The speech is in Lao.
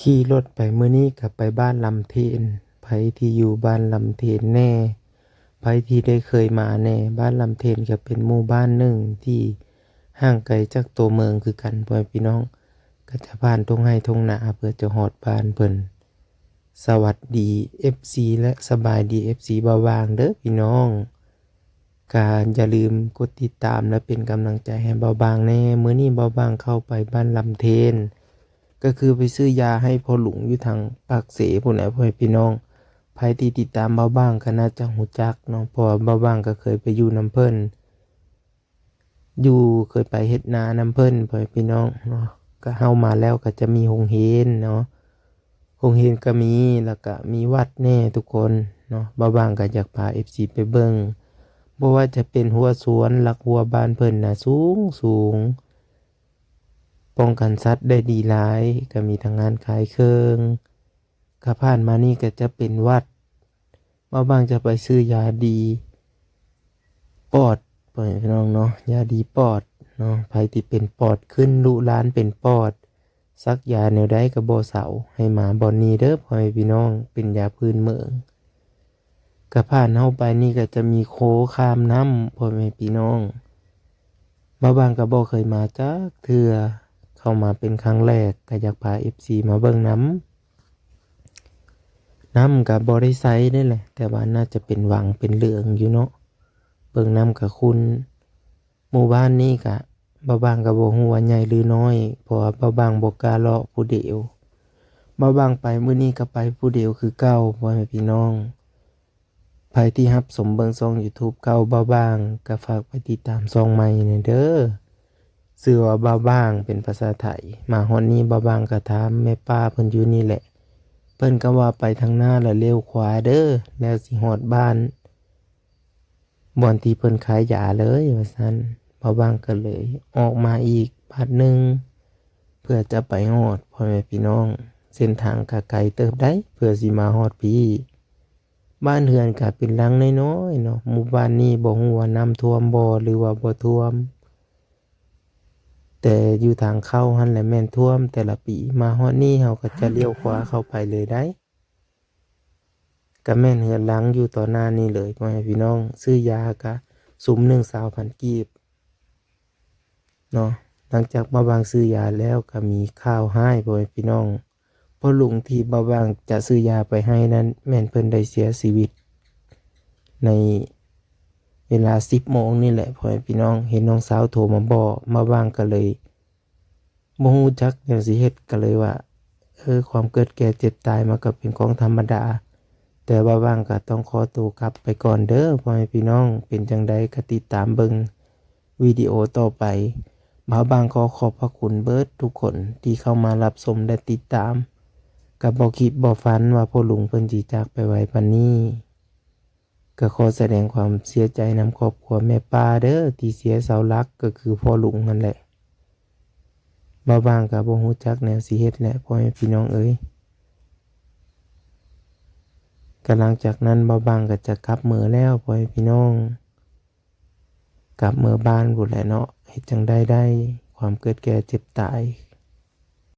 ຂີ່ລົດໄປມື້ນີ້ກໍໄປບ້ານລຳເທນ. ໃຜທີ່ຢູ່ບ້ານລຳເທນແດ່, ໃຜທີ່ໄດ້ເຄີຍມາແດ່, ບ້ານລຳເທນກໍເປັນໝູ່ບ້ານໜຶ່ງທີ່ຫ່າງໄກຈາກຕົວເມືອງຄືກັນ ພໍ່ແມ່ພີ່ນ້ອງ, ກໍຈະຜ່ານທົ່ງໄຮ່ທົ່ງນາເພື່ອຈະຮອດບ້ານເພິ່ນ. ສະຫວັດດີ ເອັຟຊີ ແລະ ສະບາຍດີ ເອັຟຊີ ບ່າວບາງເດີ້ພີ່ນ້ອງ. ກະຢ່າລືມກົດຕິດຕາມ ແລະ ເປັນກຳລັງໃຈໃຫ້ບ່າວບາງແດ່. ມື້ນີ້ບ່າວບາງເຂົ້າໄປບ້ານລຳເທນ ກໍຄືໄປຊື້ຢາໃຫ້ພໍ່ລຸງຢູ່ທາງປາກເຊພຸ້ນແຫຼະ ພໍ່ແມ່ພີ່ນ້ອງ. ໃຜທີ່ຕິດຕາມບ່າວບາງກໍໜ້າຈະຮູ້ຈັກເນາະ, ເພາະວ່າບ່າວບາງກໍເຄີຍໄປຢູ່ນຳເພິ່ນ, ຢູ່ ເຄີຍໄປເຮັດນານຳເພິ່ນ ພໍ່ແມ່ພີ່ນ້ອງເນາະ. ກໍເຮົາມາແລ້ວກໍຈະມີໂຮງຮຽນເນາະ, ໂຮງຮຽນກໍມີ ແລ້ວກໍມີວັດແດ່ທຸກຄົນເນາະ. ບ່າວບາງກໍຢາກພາ ເອັຟຊີ ໄປເບິ່ງ, ບໍ່ວ່າຈະເປັນຮົ້ວສວນ ຫຼັກຮົ້ວບ້ານເພິ່ນນະ ສູງໆ, ປ້ອງກັນສັດໄດ້ດີຫຼາຍ, ກໍມີທັງຮ້ານຂາຍເຄື່ອງ. ກໍຜ່ານມານີ້ກໍຈະເປັນວັດ, ບ່າວບາງຈະໄປຊື້ຢາດີປອດ ພໍ່ແມ່ພີ່ນ້ອງເນາະ, ຢາດີປອດເນາະ. ໃຜທີ່ເປັນປອດຂຶ້ນ, ລູກຫຼານເປັນປອດ, ສັກຢາແນວໃດກໍບໍ່ເຊົາ, ໃຫ້ມາບ່ອນນີ້ເດີ້ ພໍ່ແມ່ພີ່ນ້ອງ, ເປັນຢາພື້ນເມືອງ. ກະຜ່ານເຮົາໄປນີ້ກໍຈະມີໂຄຂ້າມນ້ຳ ພໍ່ແມ່ພີ່ນ້ອງ. ບ່າວບາງກໍບໍ່ເຄີຍມາຈັກເທື່ອ, ເຂົ້າມາເປັນຄັ້ງແລກ, ກໍຢາກພາ ເອັຟຊີ ມາເບິ່ງນຳ. ນ້ຳກໍບໍ່ໄດ້ໃສເດ້ແຫຼະ, ແຕ່ວ່າໜ້າຈະເປັນຫວັງເປັນເຫຼືອງຢູ່ເນາະ, ເບິ່ງນ້ຳກໍຂຸ້ນ. ໝູ່ບ້ານນີ້ກະ ບ່າວບາງກໍບໍ່ຮູ້ວ່າໃຫຍ່ຫຼືນ້ອຍ, ເພາະວ່າບ່າວບາງບໍ່ກ້າເລາະຜູ້ດຽວ. ບ່າວບາງໄປມື້ນີ້ກໍໄປຜູ້ດຽວຄືເກົ່າ ພໍ່ແມ່ພີ່ນ້ອງ. ໃຜທີ່ຮັບຊົມເບິ່ງຊ່ອງ YouTube ເກົ່າບ່າວບາງ ກໍຝາກໄປຕິດຕາມຊ່ອງໃໝ່ແດ່ເດີ້, ຊື່ວ່າບ່າວບາງ ເປັນພາສາໄທ. ມາຮອດນີ້ບ່າວບາງກໍຖາມແມ່ປ້າເພິ່ນຢູ່ນີ້ແຫຼະ, ເພິ່ນກໍວ່າໄປທາງໜ້າແລ້ວລ້ຽວຂວາເດີ້, ແລ້ວຊິຮອດບ້ານ ບ່ອນທີ່ເພິ່ນຂາຍຢາເລີຍວ່າຊັ້ນ. ບ່າວບາງກໍເລີຍອອກມາອີກບາດໜຶ່ງ ເພື່ອຈະໄປຮອດ ພໍ່ແມ່ພີ່ນ້ອງ. ເສັ້ນທາງກໍໄກເຕີບໃດ໋ ເພື່ອຊິມາຮອດພີ້. ບ້ານເຮືອນກໍເປັນຫຼັງນ້ອຍໆເນາະ. ໝູ່ບ້ານນີ້ບໍ່ຮູ້ວ່ານ້ຳຖ້ວມບໍ່ ຫຼືວ່າບໍ່ຖ້ວມ, ແຕ່ຢູ່ທາງເຂົ້າຫັ້ນແຫຼະແມ່ນຖ້ວມແຕ່ລະປີ. ມາຮອດນີ້ເຮົາກໍຈະລ້ຽວຂວາເຂົ້າໄປເລີຍໄດ໋. ກະແມ່ນເຮືອນຫຼັງຢູ່ຕໍ່ໜ້ານີ້ເລີຍ ພໍ່ແມ່ພີ່ນ້ອງ. ຊື້ຢາກະຊຸມໜຶ່ງຊາວພັນກີບເນາະ. ຫຼັງຈາກບ່າວບາງຊື້ຢາແລ້ວ ກະມີຂ່າວຮ້າຍ ພໍ່ແມ່ພີ່ນ້ອງ. ພໍ່ລຸງທີ່ບ່າວບາງຈະຊື້ຢາໄປໃຫ້ນັ້ນ ແມ່ນເພິ່ນໄດ້ເສຍຊີວິດໃນເວລາສິບໂມງນີ້ແຫຼະ ພໍ່ແມ່ພີ່ນ້ອງ. ເຫັນນ້ອງສາວໂທມາບອກ, ບ່າວບາງກະເລີຍ ບໍ່ຮູ້ຈັກແນວຊິເຮັດ ກໍເລີຍວ່າ ເອີ ຄວາມເກີດແກ່ເຈັບຕາຍມັນກໍເປັນຂອງທຳມະດາ. ແຕ່ວ່າບ່າວບາງກໍຕ້ອງຂໍໂຕກັບໄປກ່ອນເດີ້ ພໍ່ແມ່ພີ່ນ້ອງ. ເປັນຈັ່ງໃດກໍຕິດຕາມເບິ່ງວິດີໂອຕໍ່ໄປ. ບ່າວບາງຂໍຂອບພະຄຸນເບິດທຸກຄົນທີ່ເຂົ້າມາຮັບຊົມ ແລະ ຕິດຕາມ. ກໍບໍ່ຄິດບໍ່ຝັນວ່າພໍ່ລຸງເພິ່ນຊິຈາກໄປໄວປານນີ້. ກໍຂໍສະແດງຄວາມເສຍໃຈນຳຄອບຄົວແມ່ປ້າເດີ້ ທີ່ເສຍເສົາຫຼັກກໍຄືພໍ່ລຸງຫັ້ນແຫຼະ. ບ່າວບາງກໍບໍ່ຮູ້ຈັກແນວຊິເຮັດແຫຼະ ພໍ່ແມ່ພີ່ນ້ອງເອີຍ. ກໍຫຼັງຈາກນັ້ນບ່າວບາງກໍຈະກັບເມືອແລ້ວ ພໍ່ແມ່ພີ່ນ້ອງ. ກັບເມືອບ້ານພຸ້ນແຫຼະເນາະ, ເຮັດຈັ່ງໃດໄດ້ ຄວາມເກີດແກ່ເຈັບຕາຍ